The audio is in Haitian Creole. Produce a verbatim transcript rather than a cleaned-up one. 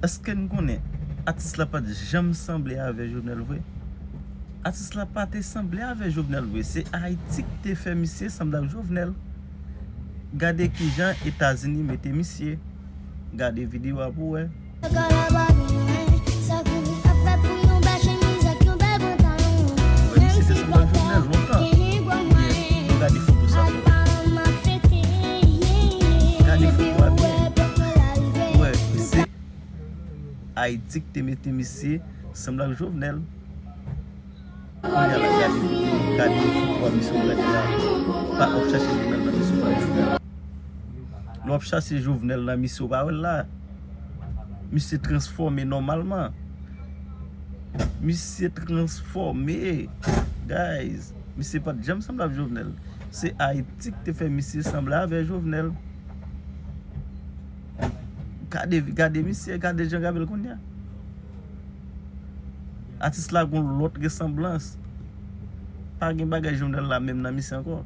Èske n konnen atis la pa t janm sanble avè Jovenel vre? Atis la pa te sanble avè Jovenel vre. Se Ayiti ki te fè misye sanble ak Jovenel. Gade kijan Etazini mete misye. Gade videyo a pou wè. Wè, misye te sanble ak Jovenel lontan. Ebyen, nou gade foto sa pou wè. Gade foto a byen. Wè, se Ayiti ki te mete misye sanble ak Jovenel. Kounye a la, gade, gade foto a misye w gade la. Pa w ap chache Jovenel nan misye w pa wè l. Lè w ap chache Jovenel nan misye w pa wè l la. Misye transfòme nòmalman. Misye transfòme. Guys, misye pa t janm sanble ak Jovenel. Se Ayiti ki te fè misye sanble avè Jovenel. Gade, gade misye, gade jan gade l kounye a. Atis la gon lòt resanblans. Pa gen bagay Jovenel la menm nan misye ankò.